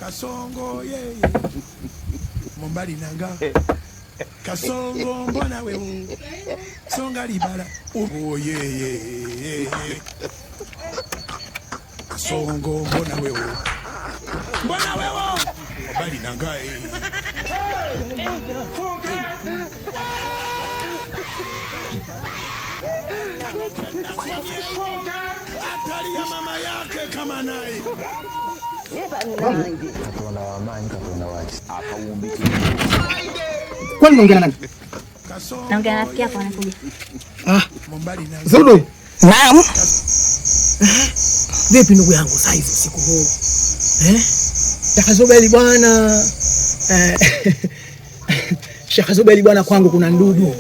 Kasongo yeye Mombali nanga Kasongo mbona wewe Songa libala oh yeye Kasongo mbona wewe Mbona wewe Mombali nanga Hatari ya mama yake kama naye. Katonda w'amaanyi, Katonda wa kisa. Kwani unaongea na nani? Naongea na rafiki yako anakuja. Ah, Mombali nanga Zudu. Naam. Vipi ndugu yangu saizi usiku huu? Eh? Sheikh Zuberi bwana. Eh. Sheikh Zuberi bwana, kwangu kuna ndudu.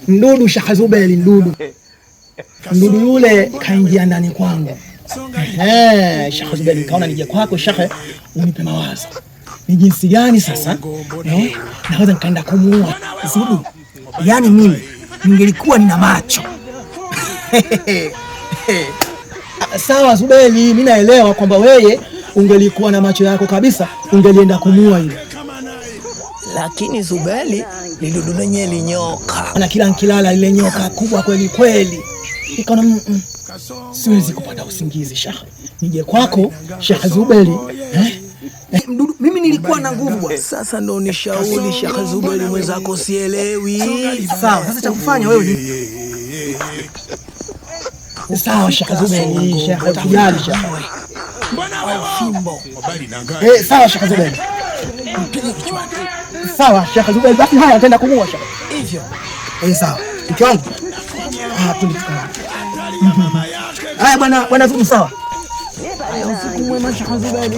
Ndudu Sheikh Zuberi ndudu. Ndudu yule kaingia ndani kwangu. Eh, Sheikh Zuberi nikaona nije kwako Sheikh unipe mawazo. Ni jinsi gani sasa naweza nikaenda kumuua Zudu? Yaani mimi ningelikuwa nina macho. Sawa Zuberi, mimi naelewa kwamba wewe ungelikuwa na macho yako kabisa ungelienda kumuua yule. Lakini Zubeli lidudu lenye linyoka. Na kila nkilala ile nyoka kubwa kweli kweli. Nikaona siwezi kupata usingizi Sheikh. Nije kwako Sheikh Zuberi. Eh? Mdudu, mimi nilikuwa na nguvu bwana. Sasa ndo nishauri Sheikh Zubeli mwenzako sielewi. Sawa, sasa cha kufanya wewe ni sawa Sheikh Zuberi, Sheikh usijali Sheikh. Mbona wewe Fimbo. Mombali nanga Eh, sawa Sheikh Zuberi. Mpige kichwani. Sawa Sheikh Zuberi, basi haya nitaenda kumuua Sheikh. Hivyo. Eh, sawa. Mke wangu. Ah, twende tukalale. Haya bwana, bwana Zubu sawa. Haya, usiku mwema Sheikh Zubeli.